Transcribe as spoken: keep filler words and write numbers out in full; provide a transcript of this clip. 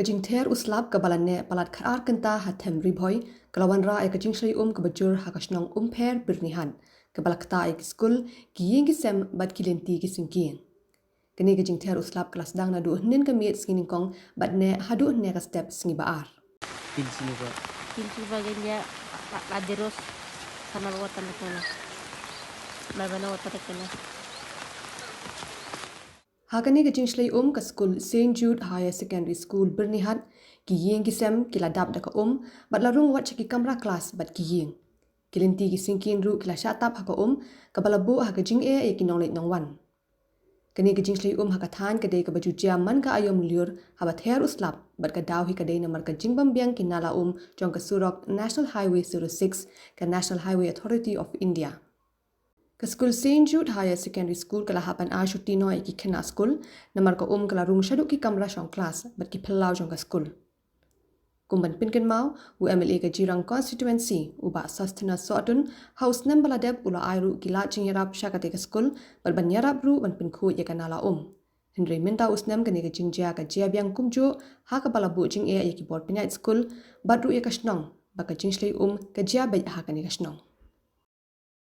Ka jingther u slap kaba la neh palat khatar kynta ha Them Ri Bhoi ka la wanrah ïa ka jingshlei um kaba jur ha ka shnong Umpher, Byrnihat, kaba la ktah ïa ki skul, ki ïing ki sem bad ki lynti ki syngkien. Kane ka jingther u slap ka la sdang naduh hynnin ka miet sngi nyngkong bad neh haduh hynne ka step sngi ba ar. Pil sini ba. Pil sini ba ganja la dirus kanal watan kena. Malbana watan kena. Ha kane ka jingshlei um ka skul Saint Jude Higher Secondary School Byrnihat, ki ïing ki sem ki la dap da ka um bad la rung wat sha ki kamra klas bad ki ïing. Ki lynti ki syngkien ruh ki la shah tap ha ka um kaba la buh ha ka jingeh ïa ki nongleit nongwan. Kane ka jingshlei um ha ka thaiñ ka dei kaba ju jia man ka aïom lyiur haba ther u slap bad ka daw hi ka dei namar ka jingbym biang ki nala um jong ka surok National Highway zero six ka National Highway Authority of India. Ka skul Saint Jude Higher Secondary School ka la hap ban ai shuti noh ïa ki khynnah skul namar ka um ka la rung shaduh ki kamra shong klas bad ki phyllaw jong ka skul. Kum ban pynkynmaw, u M L A ka Jirang Constituency, u Bah Sosthenes Sohtun, ha u snem ba la dep u la ai ruh ki lad jingïarap sha katei ka skul bad ban ïarap ruh ban pynkhuid ïa ka nala um. Hynrei mynta u snem kane ka jingjia ka jia biang kumjuh ha kaba la buh jingeh ïa ki bor pynïaid skul bad ruh ïa ka shnong ba ka jingshlei um ka jia beit ha kane ka shnong.